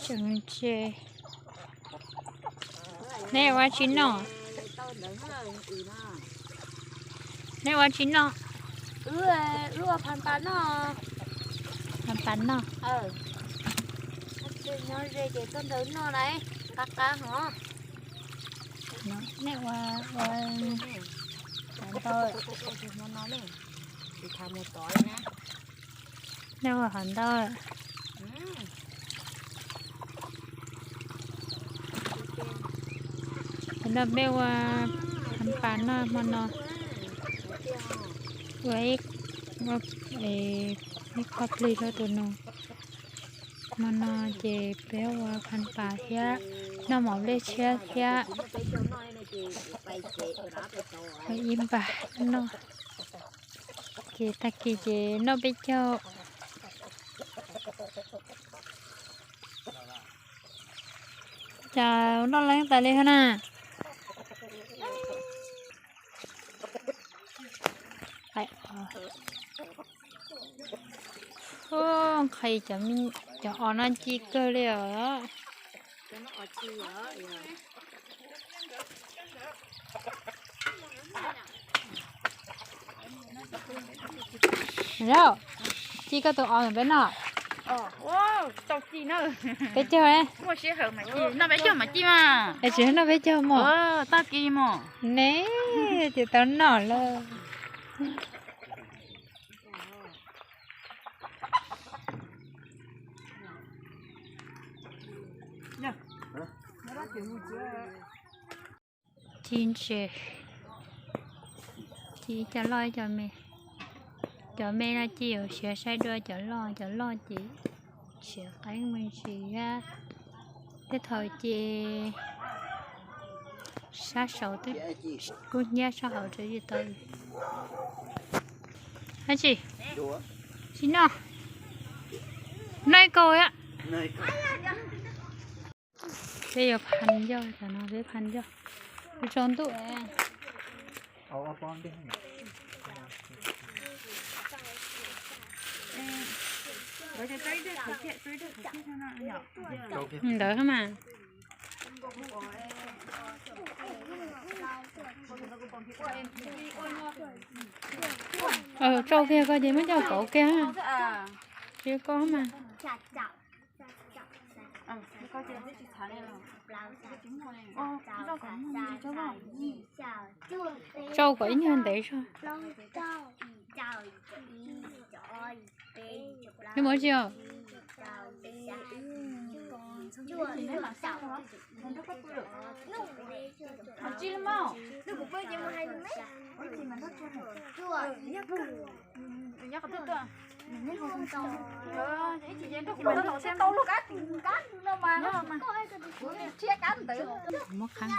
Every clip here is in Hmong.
Tseem ntse. Neb ua tsi noj? Neb ua tsi noj? Wb ua phav pas noj. Phav pas noj. Nyob ze ces tuaj nrog noj na, qab qab hov. Neb ua, ua hov ntau. Neb ua hov ntau. Tam no peb ua phav pas noj hmo no. Ua ib, ib khob plig rau tus nus. Hmo no ces peb ua phav pas thiab noj mov nplej tshiab thiab ib npag noj. Ces tag kis ces noj peb caug. Cas noj leeb tas li hov na. Nqhis cov os no ci kawg li os. Ci koj tus os peb noj. Peb caug, noj peb caug mas ci mas. Es tsis noj peb caug mog. Tag kis mog. Ne, ces tau noj lawm. Ci ntses, ci cov loj cov me. Cov me no ci yuav siav saib dua cov loj, cov loj ces siav qeeb me ntsis thiab. Tej thaum ces sab saud twb kub hnyiab sab hauv tseem tsis tau. Dab tsi? Tsis noj. Noj ib kaug. Peb yuav phav ncauj, tam no peb phav ncauj. Tsaus ntuj. Ntawd mas. Tsau kiag koj ces muab coj kauv kiag. Tsis koj mas. Tsau kom ib nyuag ntev zog. Neb mus tsi os? Muab qhab.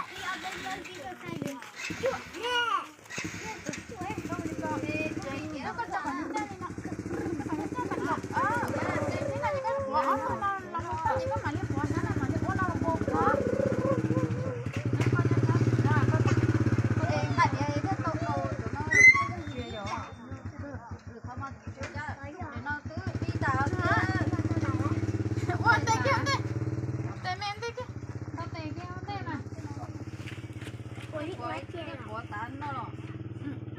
Ua ntej kiag, ntej, tes me ntej kiag, tau tes kiag ua ntej mas.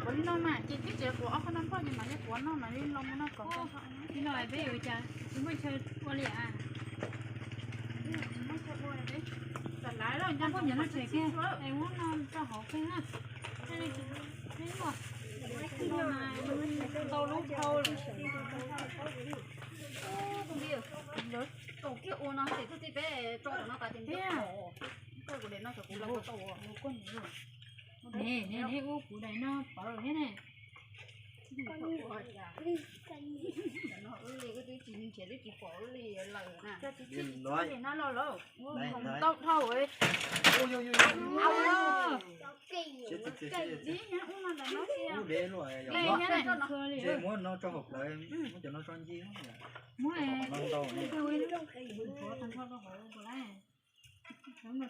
Quav li no mas ces twb tsis quav ob qho no npoj ces mam li quav no mam li los mus no kom. Li no peb yuav cas tsis muaj chaw ua li as. Tsis muaj chaw ua li. Tam lawv los nco npoj nyiam no tsev kiag es muab no rau hauv kiag na. Ntau lub dhau. Lawv tau kiag ua no ces twb tij peb tso rau no tas ces ntiab. Koj kuv de no cov kuv lawv tau ua. Ne, ne, ne ua kuv daim no pawv thiab ne. Wb li wb twb tsis nrhiav twb tsis pom wb li lawm na. Tau dhau. Muab no tso hauv plawv, muab cov no tso ncig. Muab no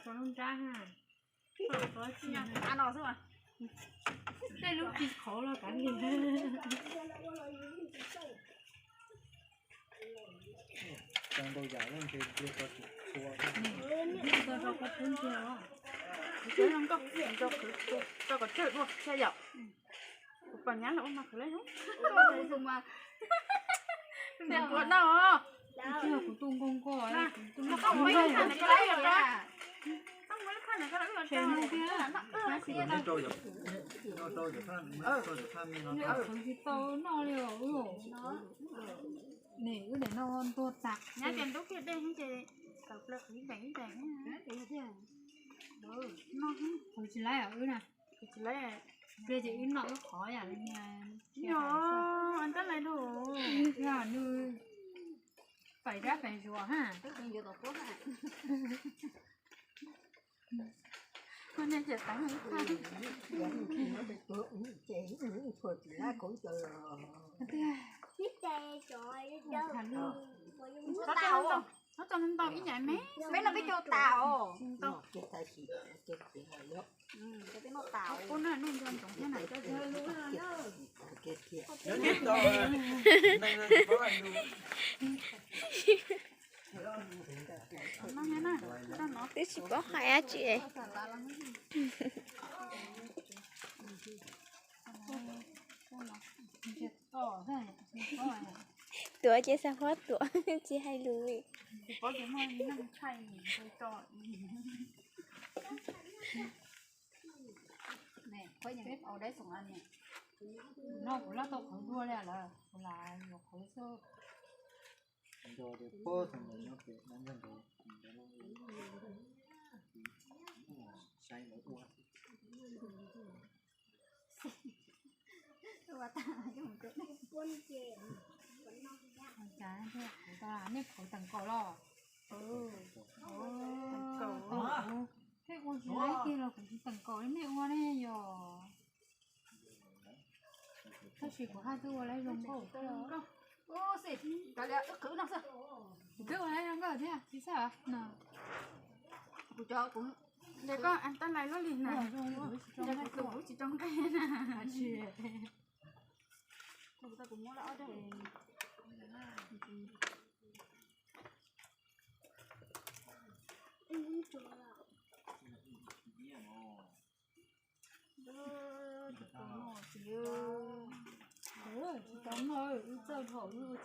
tso lub nrab ha. Tej lub tsis qhauv los kav liam. Tau ntau yam lawm ntshe pliag tau tsis tshua. Tau rau koj pub ntsia os. Kuv tsis zoo nkauj, tso kom tsawg dua thiaj yom. Kuv pom nyab los ua mas khwv lawm. Tus mas ntiag ua no. Kuv twb yog kuv tus nkauj nkauj, kuv tus nkauj nkauj. Tsis tau noj li os. Niam wb daim no ntuag tas. Nyab tias ntub kiag dej ces tawm plaws qhwv ib daim ib daim. Qhwv tsis laib os wb na. Qhwv tsis laib, pliag ces wb noj wb qhov yam li niag. Yog, tab lais lus. Yog nws pais dab pais zuag ha. Koj nej ces tau ib thaj. Tau ntau ib yam me. Peb no peb cau tas os. Ntau. Peb no tas os. Kuv noj nej nco ntsoov thiab na. Twb tsis paub hais dab tsi. Tuav ces xav huab tuav, tsis hais lus li. No kuv loj tau qhov dua li lawm, kuv lam yuav qhov xwb. Nco tias pob txog ntawm nyob pem dab ntxawg nkaus, saib lawv ua. Cas kuv tas nej qhwv teem kaum los? Tej ua tsis laib kiag los kuv tsis teem kaum li nej ua ne yog. Tab sis kuv haj twb ua laib zoo nkauj. Kuv twb ua laib zoo nkauj thiab tsis xav no. Kuv cov kuv Ces koj tab lais luaj li na. Ces kuv tus kuv tsis rau nqaij na. Tsis tau noj, wb txawj dhau wb ua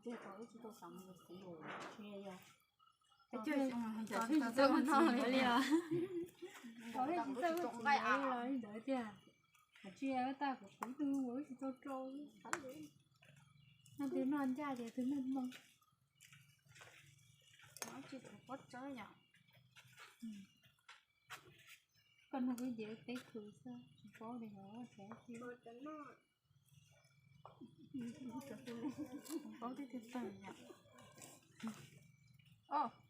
tsis tau. Tsis tau xav mus txiv yog. Tsis txawj ua txiv li os. Tsis txawj ua txiv los li ntawd tiag. Tsis tau kuv kuv twg ua tsis tau rau. Noj twg noj ncaj ces twg noj hmoo. Koj nug wb ces wb teb khwv xwb, tsis paub li os. Paub tib tug tawg yom.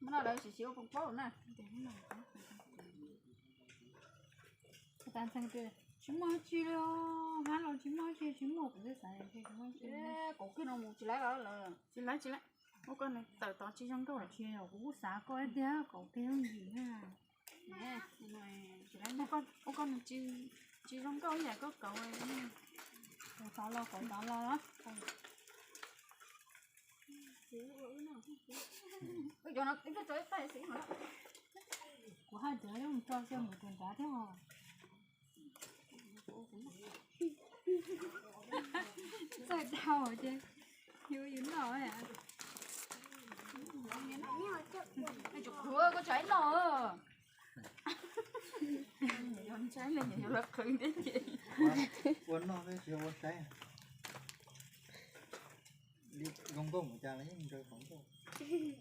Muab no lawv sim sim ua poob paub na. Tsis muaj tsi li, hab los tsis muaj tsi, tsis muaj kuv twb xav. Kaum kiag no mus tsis laib lawm. Tsis laib tsis laib. Ua koj nws tawm tod tsis zoo nkauj. Tsis, kuv kuj xav koj ib tiag, kaum kiag yooj yim na. Ua koj nws tsis zoo nkauj ib yam koj kaum. Kaum tod los, kaum tod los. Kuv haj cov mus tso xyaw mus tus nrad thiab os. Txawj dhau ces yus yus noj. Tsuas qhuav koj tsaib noj. Yog ntshai ne, yog lawv qhwv thiab ces ua noj thiab tsis yog ua saib. Zoo nkauj mus cas los yeej ntshaw qhov nkauj. Tsis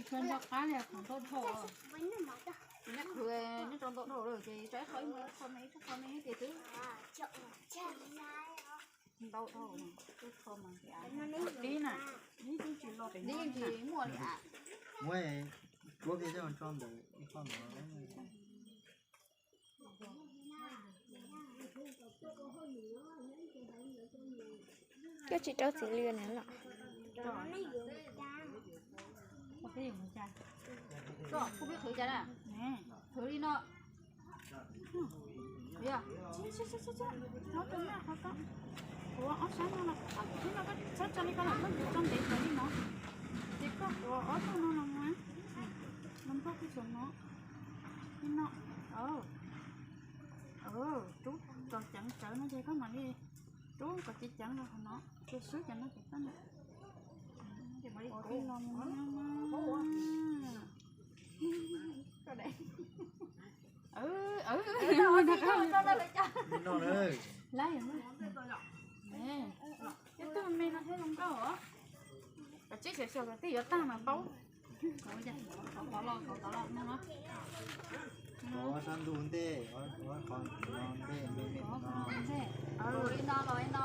tshua nco qab li qhov ntau dhau. Neb qhwv neb rau ntau dhau lawm ces tsaib qhov ib qho me ib qho me ces twb ntau dhau. Tib na, neb yeej tsis muaj li a. Muab tsuab kiag coj tso ntawm ib qho no. Koj tsis rau txiv lws na los? Kuv pib qhwv cas na? Qhwv li no. Ua ob sab no los, tib no koj txhob tso li koj lam koj tso ntev ntev li no, ces koj ua ob tug no los mus, los npog kiag saum no, li no, rub kom ceev tsawv no ces koj mam li rub kom ceev ceev los qhov no, ces swb cov no ces koj ua li no. Lab, ib tug me no thiab zoo nkauj os. Kav tsij xyuas xyuas kom twb yuav tag mas paub. Sab ntuj ntej, ua qhov no ntej, me me no. Li no los li no,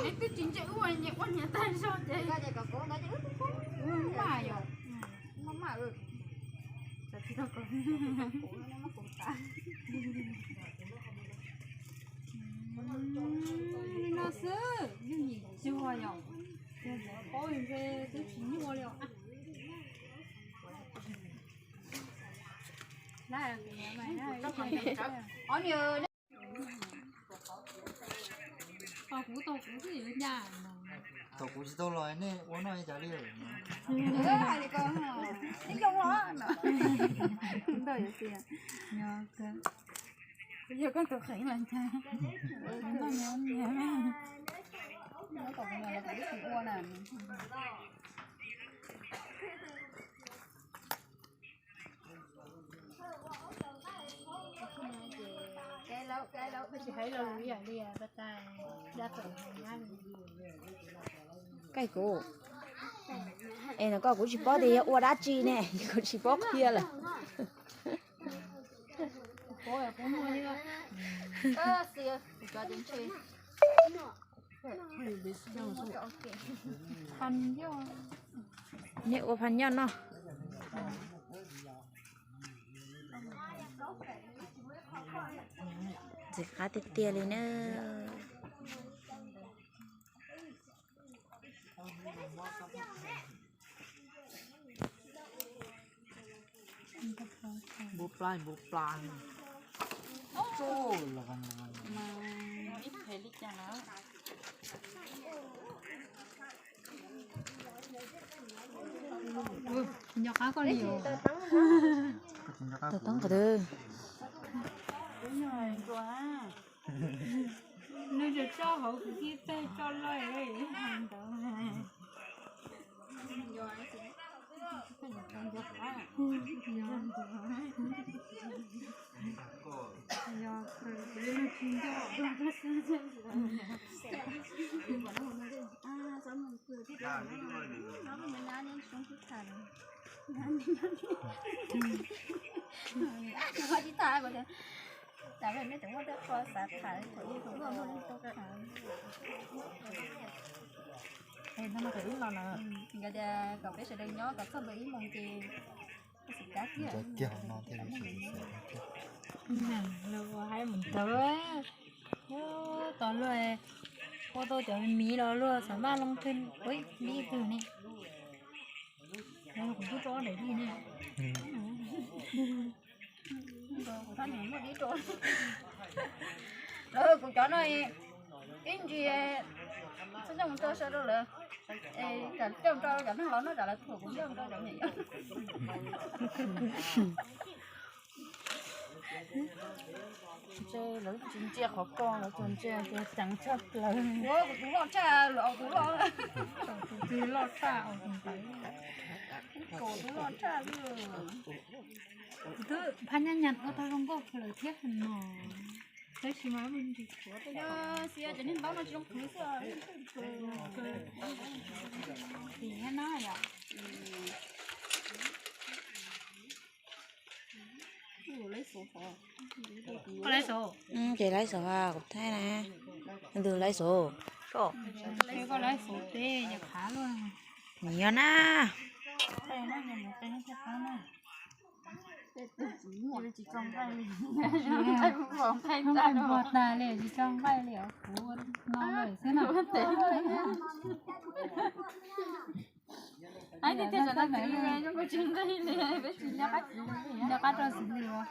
neb twb tsis ntse ua, nyias ua nyias tag zog ces. Maj yom. Li no xwb, yog yim cuag yom. Paub ntshe twb tsis nyuaj li os. Kuv tau kuv xwb yuav ncaj. Thaum kuv tsis tau los nej ua noj li cas li. Hais li ko, neb zoo los no. Ntau yuav tias, yog koj tus qhev los ncaj. Noj nyias nyias, nyob tom kuv los kuv twb tsis ua na. Kaij kuv, es no koj kuv tsis paub tias yog ua dab tsi ne, kuv tsis paub qhia lawm. Nej ua phas nyoj no. Ntxim qab tiag tiag li na. Npau plas npau plas. Ib phem li cas lawm. Nco qab koj li os. Tau toob qhov twg? Nws tseem tso hauv kwv tij tej tso loj ntawd. Nkawd tias kom peb sawv daws nyob kom txog ntua ib moos ces Nco kiag no thiaj li tsis xav thiab. Luag ua haib mus ntawd, ua tau luag, ua tau cov miv los luag xam maj loo twg ua ib tug ne. Kuv twb tso daim li ne. Kuv cov no ib ntsis txhob coj mus rau sawv rau lawv, es coj mus rau cov neeg laus noj tsam lawv thuam kuv coj mus rau cov me nyuam. Ntshe lawv tsis ntsia qhov ko, lawv tsuas ntsia tias ceev tshaj plaws. Ua kuv tus loj tshaj, lawv tus loj, tus twg loj tshaj, tus twg loj tshaj xwb. Kuv twb phab nyaj nyas ua tau zoo nkauj kawg lawm thiab no. Tab sis mas mus ntsis tshuav tej no, xia cov niag ntaub no tsis zoo khwv xwb. Tim no yom. Koj laib xauv? Ces laib xauv, kuv thaij na. Tus laib xauv. Koj laib xauv teb yog qhav luaj. Nws yog na. Npog tas li tsis tso nqaij li os, kuv no lawm xwb na. Aib tiag tiag, tam no txiv zoo nkaus tsis nqig li, peb tsis nco qab txiv li. Nco qab rau txiv li os.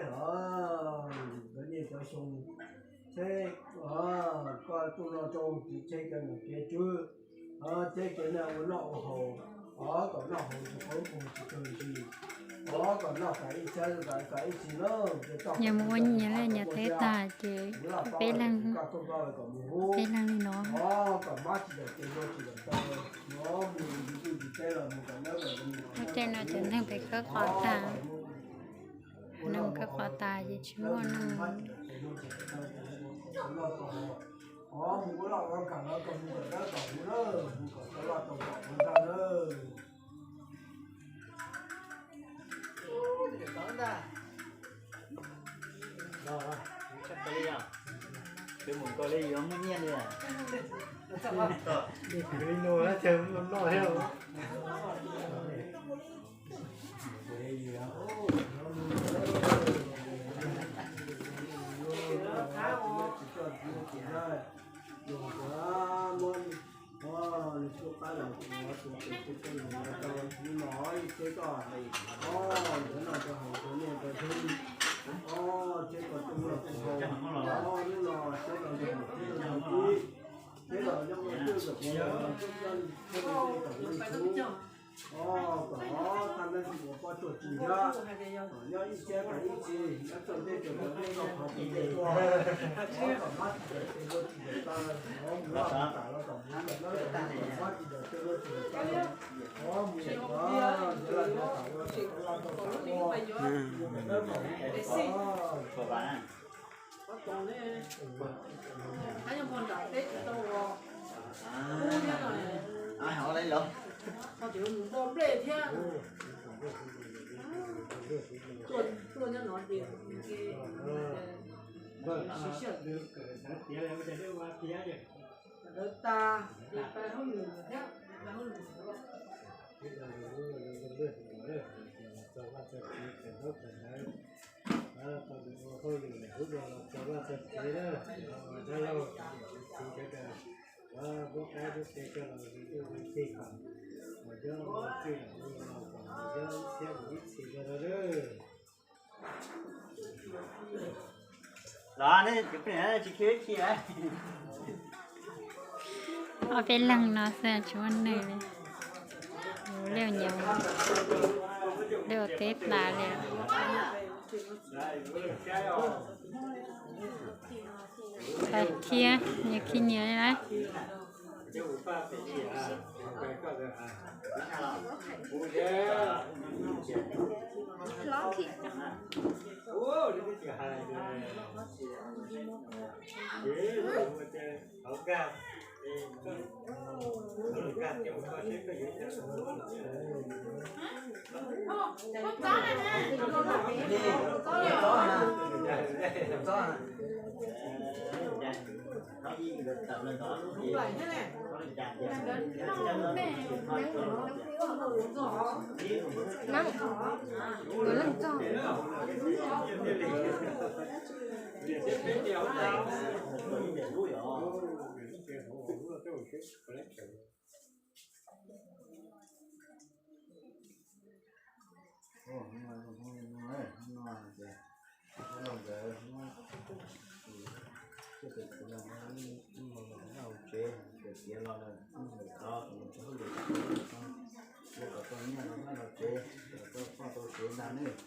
tsheb, cov niaj cov xyoo tsheb, koj tuaj noj rooj txiv tsheb cov niam kev tswb, tsheb kev noj ua noj ua haus, kom noj haus tsis qoob tsis kawg ntsis, kom noj tas ib sab tas ib si na. Yog mus ua nyias liaj nyias teb tag ces peb leeg, peb leeg li no. Lub caij no cov neeg pem khawb qos tag, neeg khawb qos tas ces tsis muaj neeg. Peb mus nkaus li yuav muaj nyiaj li. Li no ces noj thiab. Tom no tsis muaj poj tuaj tsis nyob, tom nyob ib siab tas ib txhis, nyob txog ntej tus ntawd nyob rau qhov tus ntej tuaj, tom mab tsis daws tes luaj tsis daws taw, tom mus tom nab tom mab tsis daws tes luaj tsis daws taw, tom mus tom nyob laj nyob tom ua tom laj tom tom ua, mus tom dawb tom huv tom Tau nws ua hauj lwm lam hub dua los txog vaj txog tsev na, dab laug txiv sawv daws, muab qaib muab tes coj los zoo ntuj zoo txig kom, kom nyob txwj lam zoo los kom nyob ib txhia mus ib txhis no lawm. Los ne, tsis khi khi. Ob peb leeg no xwb tsis muaj neeg li. Liaj nyob, liaj ua teb tas li. Tag thiab, nyias khi nyias li lauj. Hnub no ces hnub no ces tus txiv laus no ib hmo los noj hauv tsev, tus txiv los lawm ib hmo tod, tus mus tsis hauj lwm, ua kom tau nyiaj los noj los tsev, kom tau poj tau sev ntag nawb.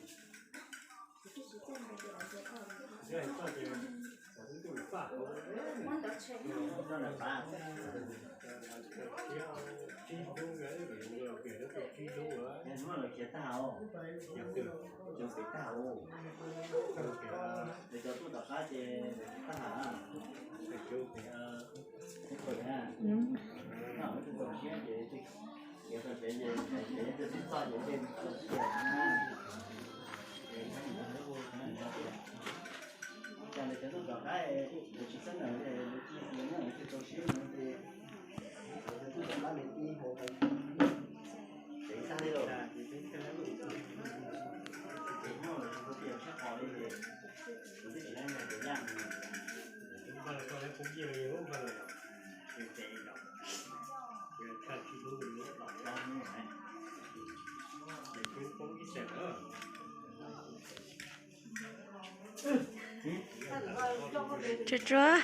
Tsuag tsuag.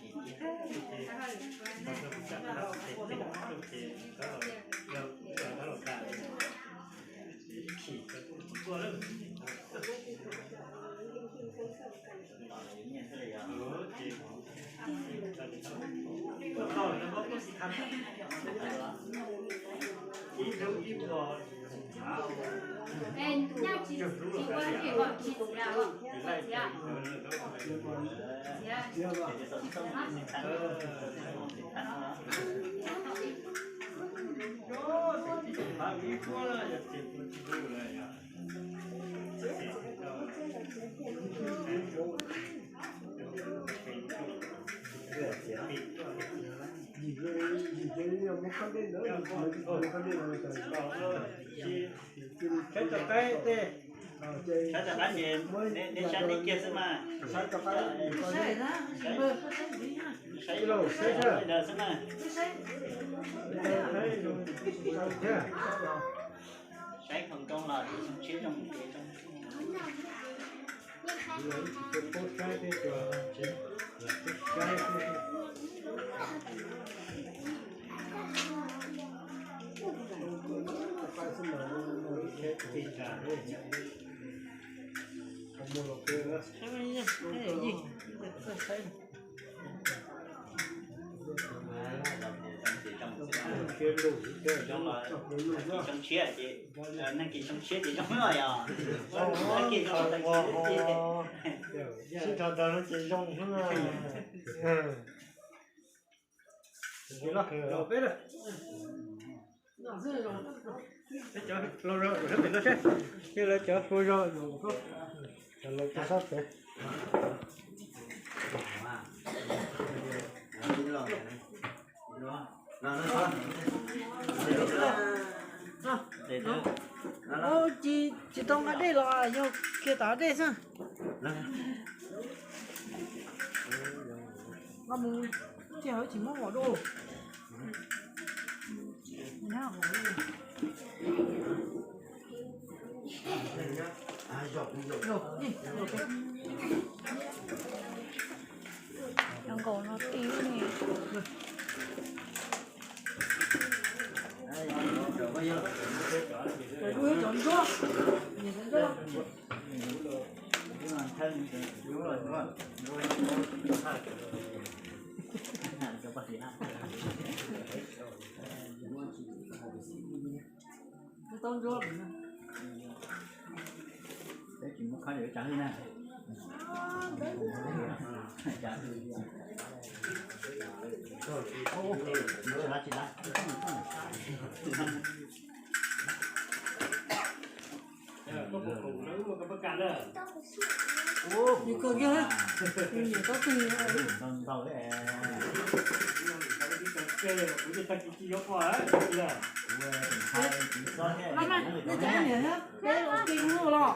Saib rov qab ces neb saib neb kiag xwb mas. Saib ib los saib sawv daws xwb mas. Saib khoom rau los xyoo tshiab zoo ces zoo xwb. Ib tsis paub saib thiab, tsuas tseem saib xwb. Paub xwb mas, ib tsheb tsis tas, tsis muaj los peb. Xyoo tshiab ces, neeg kis xyoo tshiab ces zoo yog, neeg kis xyoo tshiab ces sib nrog nrog no ces zoo xwb. Peb cov hluas zog, sab pem no seb, cia lawv cov hluas zog, cov laus cov sab pem. Tsis, tsis tau nqa dej los, yog kiag tav dej xwb. Nqa mus, tsis muab vov dua. Cov nkaus no tij ne. Nws kawg kiag, nws nyiam tau twg. Maj maj, nej cov niam thiab peb ua ke ua los.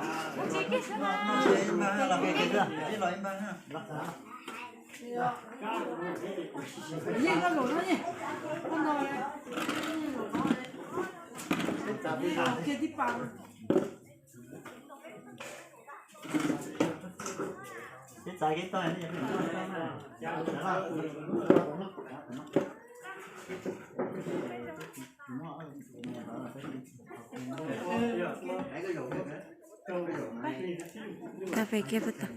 Yeej koj zaum no yeej, koj no, kiag tib pas. Cà phê kia bắt đầu.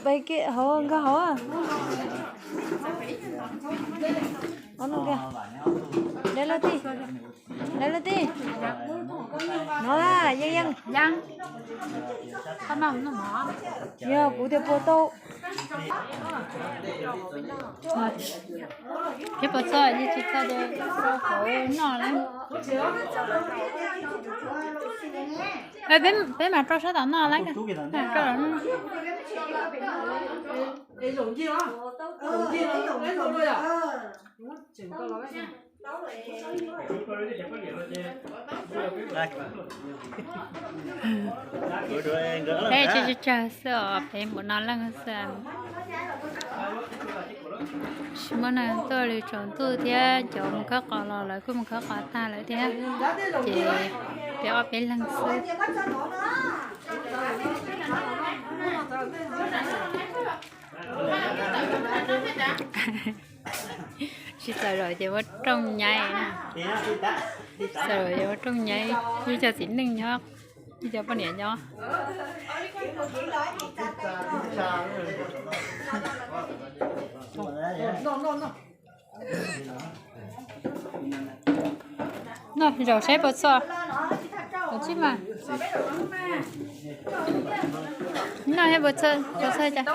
Pais kiag hauv, nkag hauv. Hauv no kiag. Dawb lub tij. Dawb lub tij. No, yeej yeej. Yog kuv tias puas tau. Thiab puas txog, yog tsis txog ces rau hauv noj lawm. Peb mam rau sab tom noj lawm. Peb tsawg tsawg xwb os, peb npaum no leej xwb. Tsis muaj neeg tuaj li tsaus ntuj thiab, cov mus khawb qos los lawv kuj mus khawb qos tag lawm thiab, ces peb ob peb leeg xwb. Tsis txawm zaum ces ua rooj nyaib, txawm zaum ces ua rooj nyaib, ib co txiv neej nyob, ib co poj niam nyob. Noj zaum saib puas txog. Kav tsij mas. Noj saib puas txog, puas txog cas.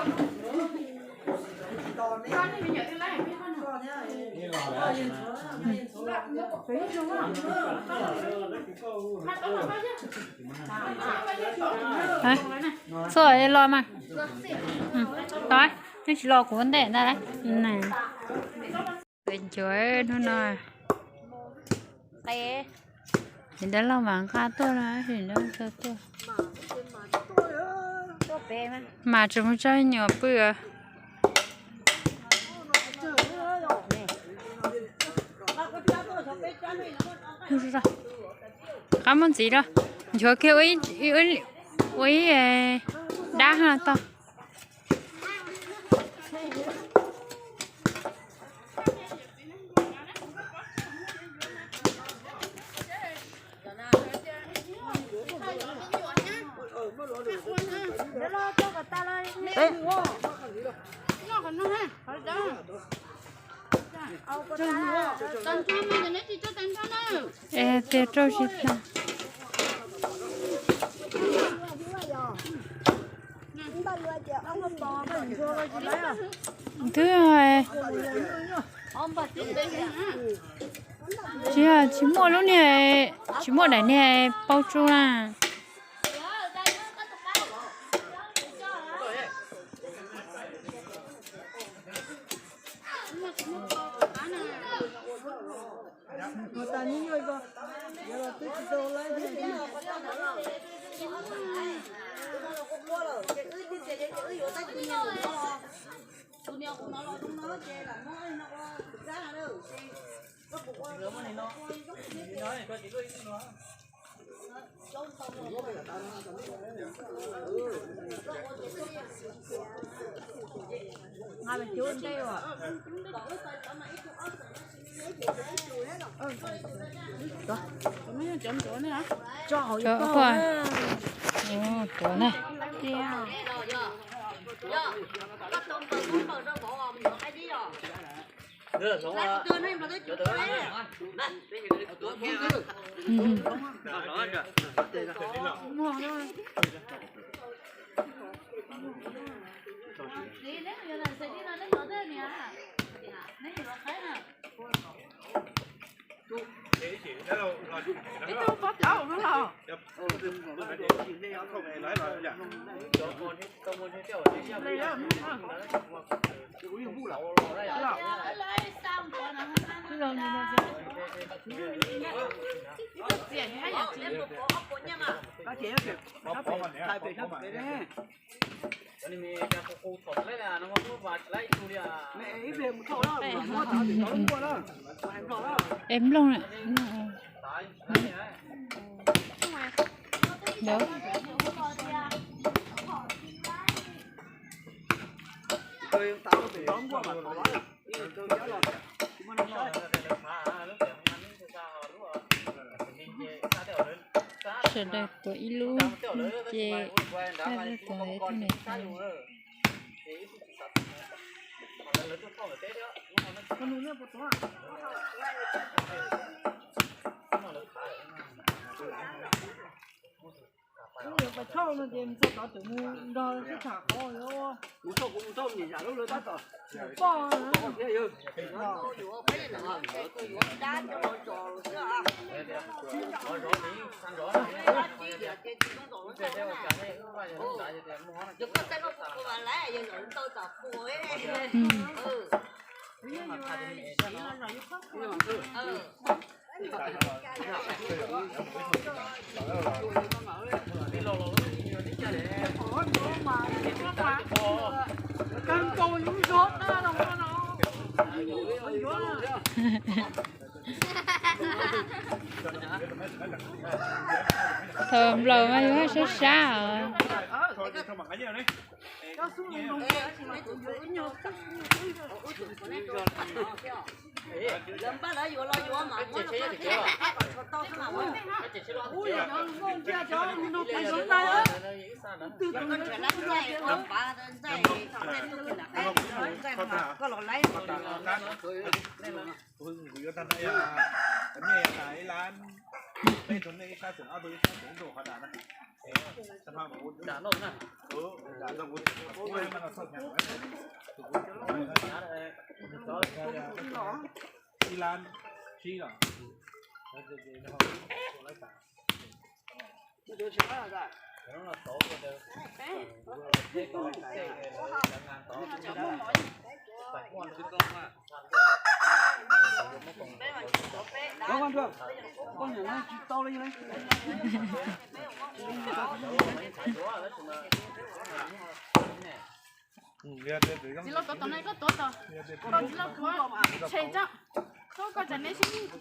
Txog los mas. Tau, nej tsis los kuv ntej ntag. Ncuav hnub no, ces dab laug mas nqa tuaj no, sim dab laug tuaj. Mas tseem mus tso nyuam pw. Qab muab ntxiv rau, nchuav kiag ua ib dab no tau. Es tias rau tsis tag. Twb tsis, tsis muaj lub niag, tsis muaj daim niag pau tsu na. Tuav na. Es nplooj na. Sawv daws tuav ib lub ces, tuav ib tug niam tais. Pais thauj no ces txog tod tseem mus nrog sib tham qhov yuav ua. Mus thauj kuv mus thauj niam yam lub lawv tab tom poj thiab yog. Thaum nplaum mas yus sab sab os. Txiv Lauj, tuav tom no, koj tuav tom, txiv Lauj tuav tshem tso, koj tsam neb sib.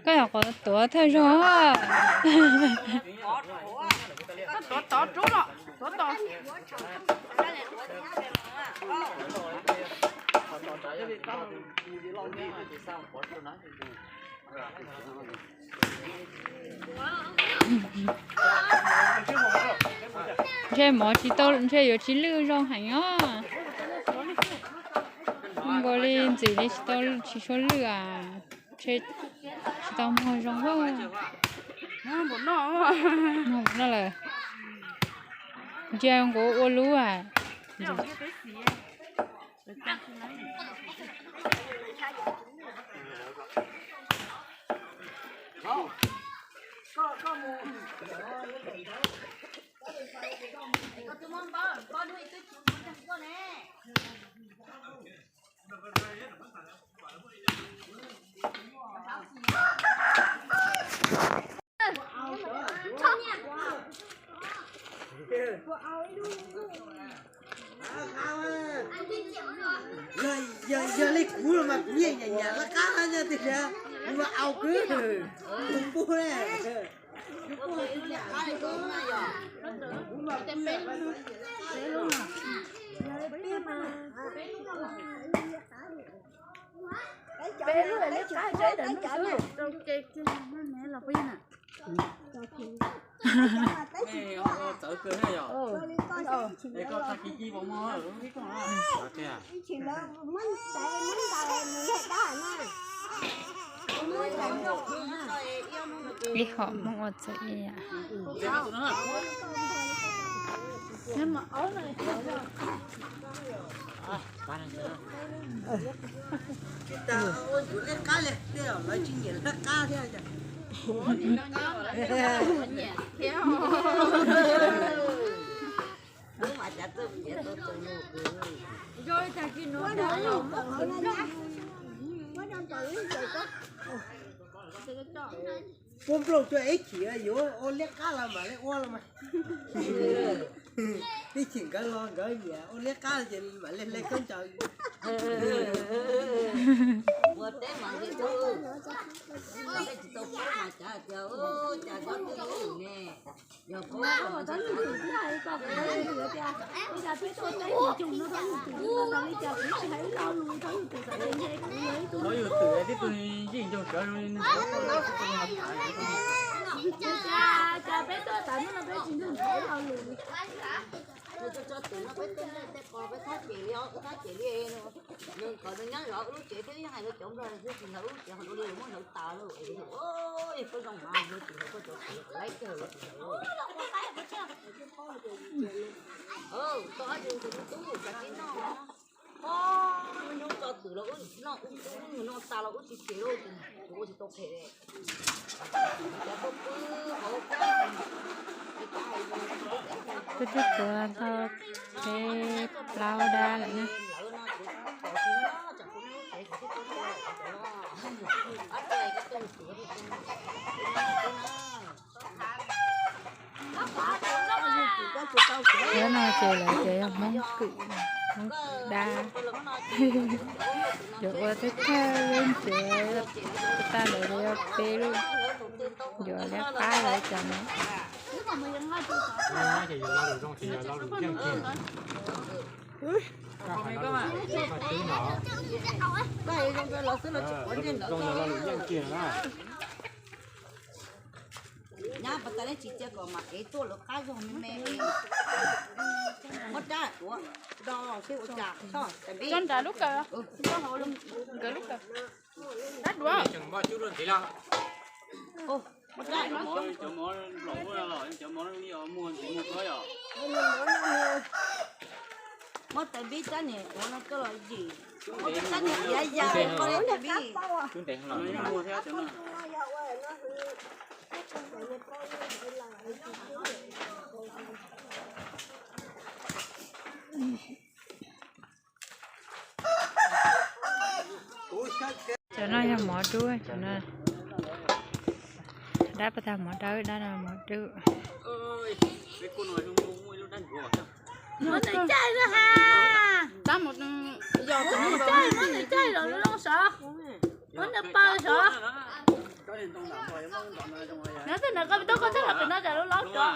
Koj yog qhov tuav thawj zaug. Koj tuav tod rub los, tuav tod. Ntshe mov tsis tau, ntshe yuav tsis lwj zoo heev os. Nkaus li ntxim li tsis tau, tsis tshua lwj as. Ntshe tsis tau muag zoo. Muag npaum no lawm. Ntsia nkaus ua lub as. Yog, yog li kuv los mas kuv yeej nyam nyam laj qab nyaj tiag tiag, kuv mas au kawg, kuv pub ne. Peb lub liab qab seb daim no xwb. Txawv kawg na yom. Es koj tag kis ci vauv mog. Ib hom Hmoob ua txawv ib yam. Tsis tas ua yus liab qab li, tej zaum lawv tsis nyiam liab qab thiab. Puab nplooj cuag ib chim yuav ua liab qab los mam li ua los mas. Ib chim nkawd los nkawd nyiam ua liab qab ces mam li hle khaub ncaws. Ua teb mas nti tub, tsis tau pub mas cav tias cas cov twb lub ne. Yog pub, txhob yug twm, txhob yug twm, txhob yug twm, txhob yug twm, txhob yug twm, txhob yug twm, tib tug zij ncaug sawv zoo li. Cas peb tuaj tas hnub no peb tsis nrug nrhiav lo lus li. Tso twm no peb tej nplej tej qos peb thab cem li os, thab cem li. Nws kom nws nyob zov lub tsev thiab hais rau cov nplog xwb, tsis hlawv lub tsev ho dua li muab hlawv tas lawm. Yog koj zoo mas yog tsis hlawv koj cov tsev laib kawg los tsis hlawv. Tau ab yus tus tub tub cas tsis noj. Ob, nyob tso twm los wb noj, wb noj tas los wb tsis cem lauj, kuv ua tsis tau phem li. Peb twb tuav tau peb plaub dab lawm na. Cov no ces lawv tias yog Hmoob Kwm, Hmoob dab. Yuav ua thawj thawj lub ntiav, tag lawv yuav peb lub, yuav liab qab lawv cov no. Nyab pas tas nej tsis cia kom mam ev tuaj lawv qab zog me me. Muab rab tuav do seb ua cas tso nrad lub kawm, nkawd lub kawm. Rab duav. Muab tais npib rab niag tuav no coj los yim, muab tais npib rab niag iav yas ko li tais npib. Cov no yog mov dub, cov no dab pas tag mov dawb, dab no mov dub. Muab nws caij na ha. Muab nws caij, muab nws caij los zoo sov. Muab nws paws sov. Nov tej no koj tuaj koj txhaj los pem no tsam lub laub rov.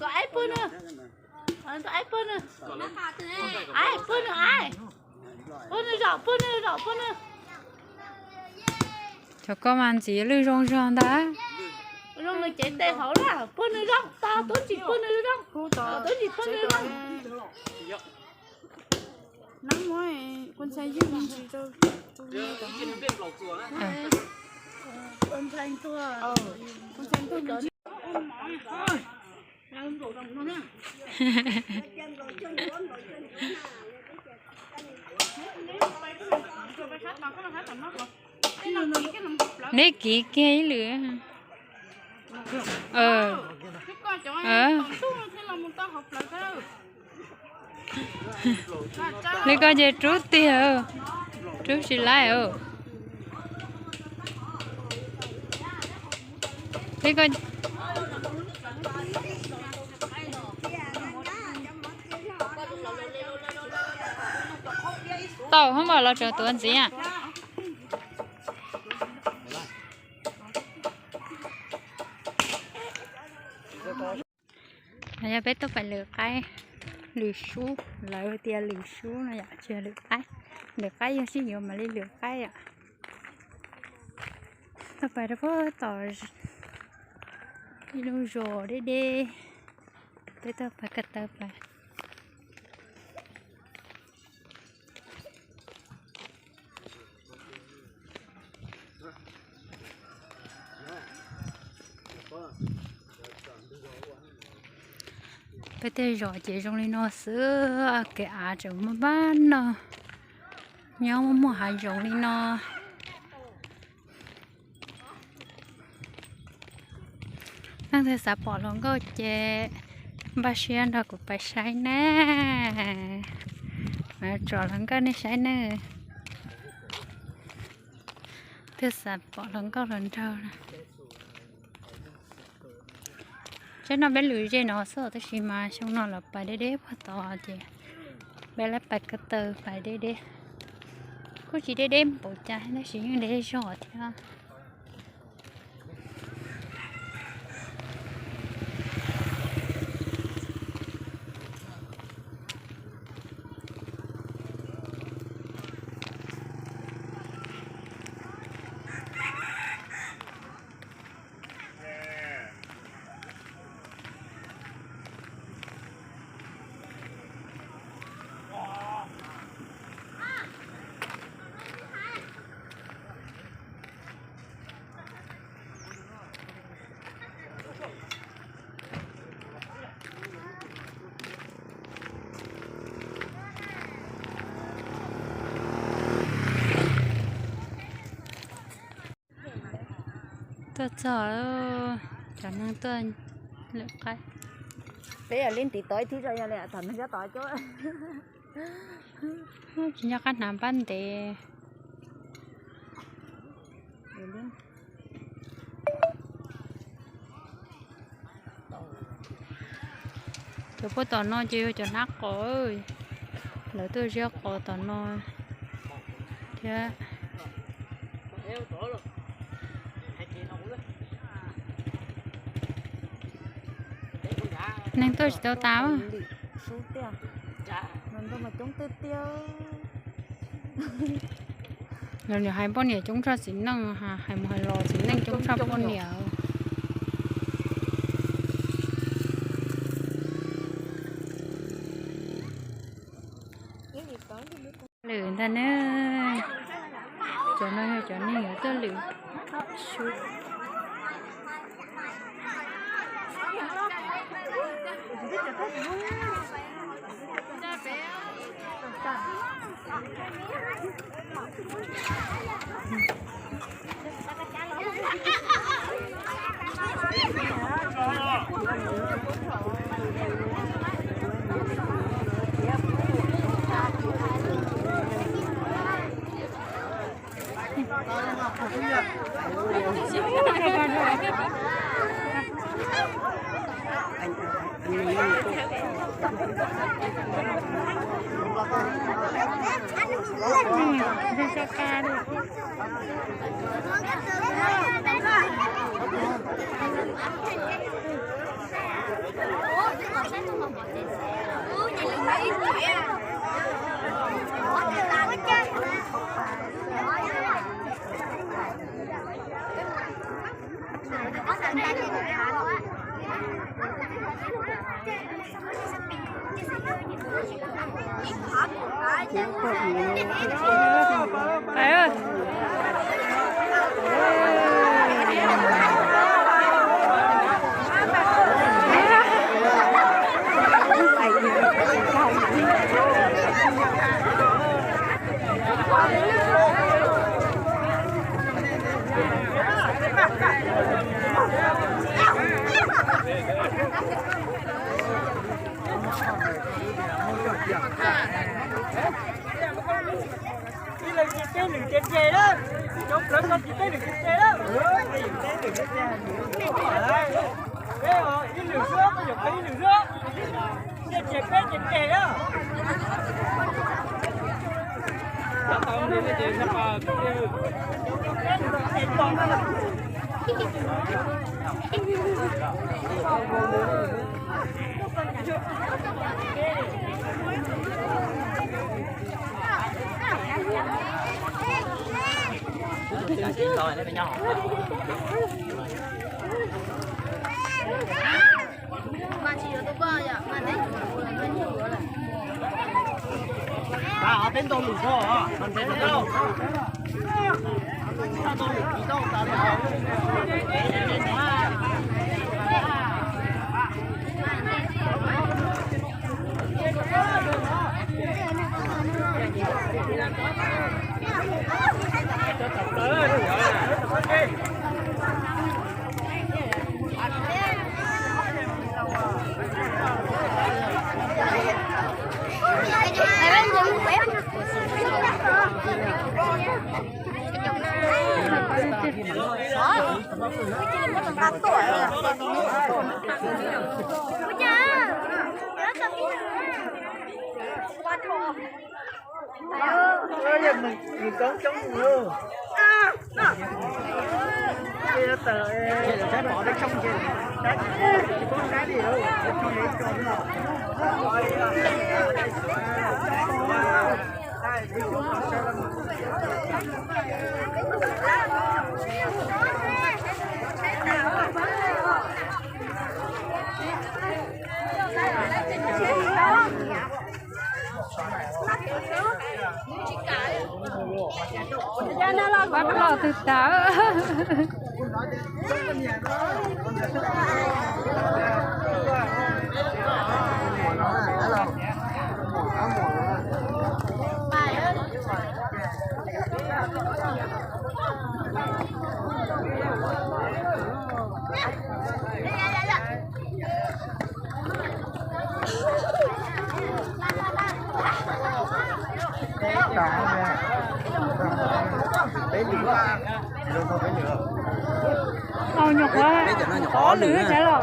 Koj aib puag nws. Koj aib puag nws. Aib puag nws, aib. Puag nws zog, puag nws zog, puag nws. Cov koj mas ntxiv lwj zoo zog ntag. Zoo nws cev tes hauv lawm, puag nws zog, tos tub ntsis puag nws zog, tos tub ntsis puag nws zog. Neb kiv kiag ib lwm. Li ko ces rub tiag, rub tsis laib. Li ko tau hoob mas los tseem tuav ntxiv. No yog peb tuaj pais lwm qaib, lwm sub, lawv tias lwm sub no yom, tsis yog lwm qaib. Lwm qaib yog sib yuav mam li lwm qaib yom. Tuaj pais rau puag tom ib lub zos deb deb, peb tuaj pais ko taw pais. Peb tej zos ces zoo li no xwb, kev av tseem muaj npab no, nyob muaj hav zoov li no. Leej twg xav pom hluas nkauj ces npaj siab nrog kuv pais saib na. Tsom hluas nkauj nej saib na. Twg xav pom hluas nkauj hluas nraug. Tseeb no peb lwm ze no xwb tab sis mas xyoo no los pais deb deb puag tod ces peb lawv pais ko taw pais deb deb. Kuj tsis deb deb npaum cas tab sis yeej deb zog thiab. Tuaj txog, cov neeg tuaj lwm qaib. Peb yog li ntiv tod ib thib zoo yog li tham neeg nyob tod cuab. Tsis nyob qab hnav npab ntev. Cov puag tom no ces yog cov hnab qos, lawv tuaj ziab qos tom no thiab. Neeg tuaj tsis tau tas. Los nws hais poj niam coob tshaj txiv neej, hais mus hais los txiv neej coob tshaj poj niam. Lwm ntag na, cov no yog cov neeg yuav tuaj lwm sub. Ib leeg ces peb nws ces tseg lawm, cov plawv ko ces peb nws ces tseg lawm. Ib nws xwb, ib nws xwb, ces peb ces tseg lawm. Pab los twg tawm. Au, nyuam qhuav ob lwm thiab los.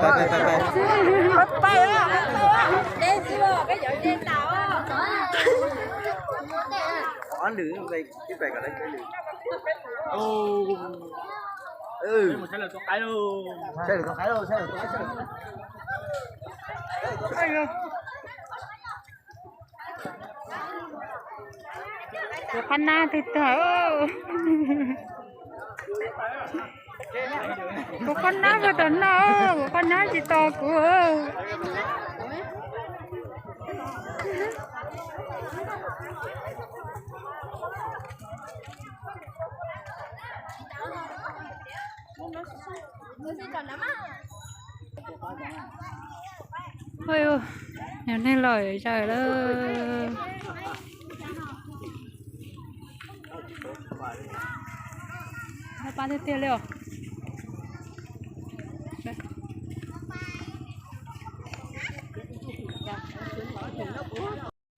Ob lwm, ib pais kom lawv ib lwm. Saib lawv tua qaib lauj, saib lawv tua qaib lauj, saib lawv tua qaib lauj. Kuv qab nab twg tag. Kuv qab nab kawg tom no, kuv qab nab tsis tos kuv. Ua, yog neeg los zaws lawm. Pab tiag tiag li os.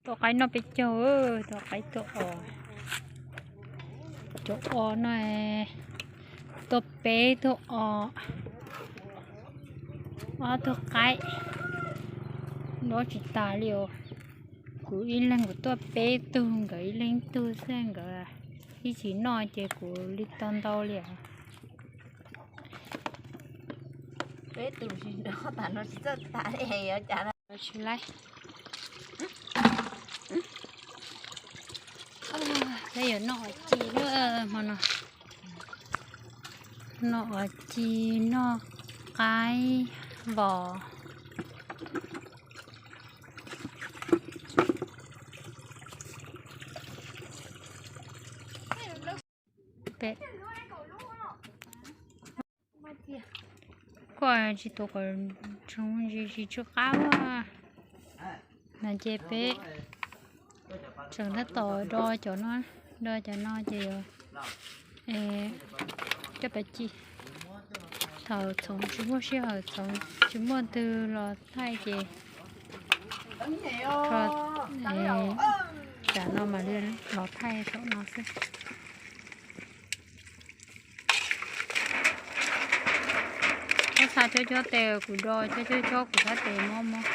Tua qaib noj peb caug, tua qaib tua os. Cov os no. tuaj peb tug os, ob tug qaib, dob tsis tas li os. Kuv ib leeg kuv tuaj peb tug, nkawd ib leeg ib tug xwb, nkawd ib tsis noj ces kuv li tau ntau li os. Peb tus tsis noj tas no tsis txawj tas li, yuav cas tsis laib. Peb yuav noj os ci lub hmo no, noj os ci, noj qaib vos. Peb kuj tsis tuav kom tsoov ntsis tsis tsw qab no ces peb tseem tab tom do cov no, do cov no ces yuav coj pab ci. Thaum txhoov tsis muaj sij hawm, txhoov tsis muaj twg los thaij ces tsam no mam li los thaij thaum no xwb. Muab xa cob cob tes kuv do, cob cob cob kuv sab tes mob mob.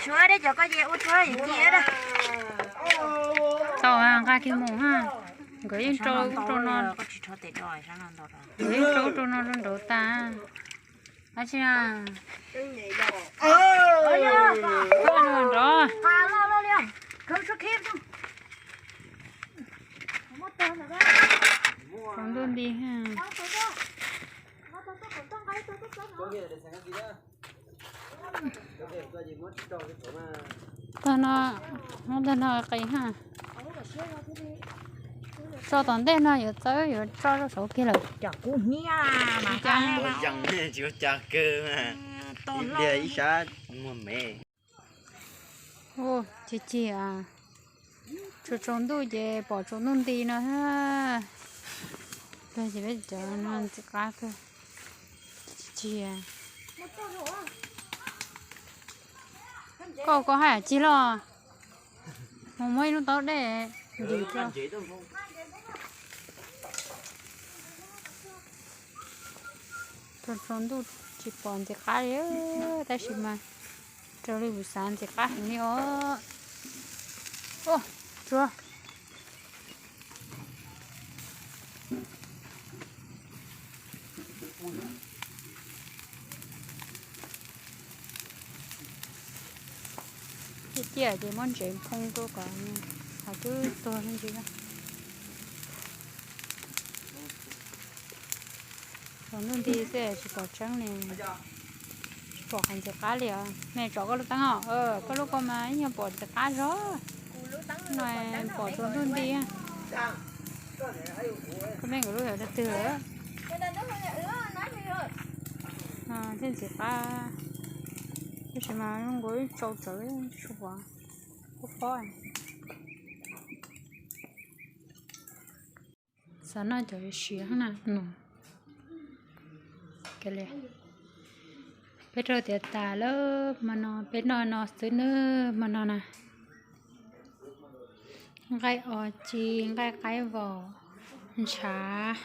Tshuav deb cov ko ces ua tshuav yim ci. Tau nqa kiag mus ha. Nkawd yeej rau ub rau no, nkawd yeej rau ub rau no rau nraud tas. Ab tsi na. Nrov. Tsaus ntuj nti ha. Tag no, tag no qis ha. Tso tom ntej no yuav txawb yuav tso rau saud kiag lawm. Cov kub hnyiab mas tsis ua cas kawg, ib sab muag me. Cig cig, tsaus ntuj ces pom tsaus ntuj nti no. Ces peb cov no ntxim qab kawg. Cig cig. Koj, koj hais cig los. Mus muab ib lub taub dej ntim rau. Tsaus ntuj tsis pom ntxim qab li, tab sis mas raws li kuv xav ntxim qab heev li os. Tsuav. Ciaj ciaj ces muab ntsev phoo rau kom ho twb tuag ntsis. Tsaus ntuj nti xwb tsis pom tseeb li, tsis pom qhov ntxim qab li os. Me tsom koj lub teeb os, koj lub ko mas ib nyuag pom ntxim qab zog. No pom tsaus ntuj nti. Koj me nkawd lub yog twg? Thiaj ntxim qab, tab sis mas zoo nkaus ib tsau tsawv tsis pom, pob pob. Xav noj cov siav na no. Peb rau tiav tas lawm hmo no, peb noj no xwb nawb hmo no na. Nqaij os ci, nqaij qaib vos, ntshav,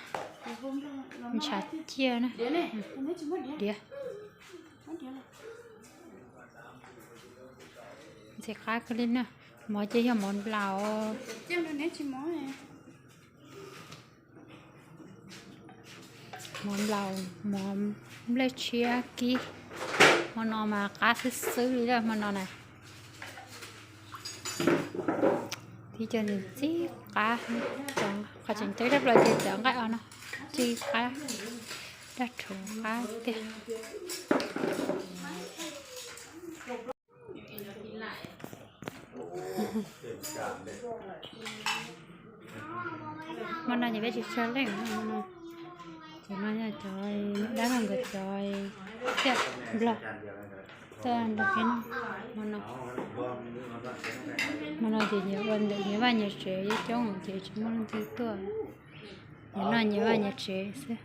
ntshav ciaj na. Diav. Ntxim qab kawg li na. Mov ces yog mov nplaum. Mov nplaum, mov nplej tshiab kib. Hmo no mas qab xwb xwb li hmo no na. Tib co ntxim qab, qhov tseem ceeb tshaj plaws ces cov nqaij os no, ci qab, daj rhuv qab tiag. Hmo no ces peb tsis tsawg leej no. Ces no yog cov dab laug nkawd cov tiaj nplog, tiaj nplog peb noj hmo no. Hmo no ces nyias ua ntawm nyias vaj nyias tsev coob ces tsis muaj leej twg tuaj. Nyias noj nyias vaj nyias tsev xwb.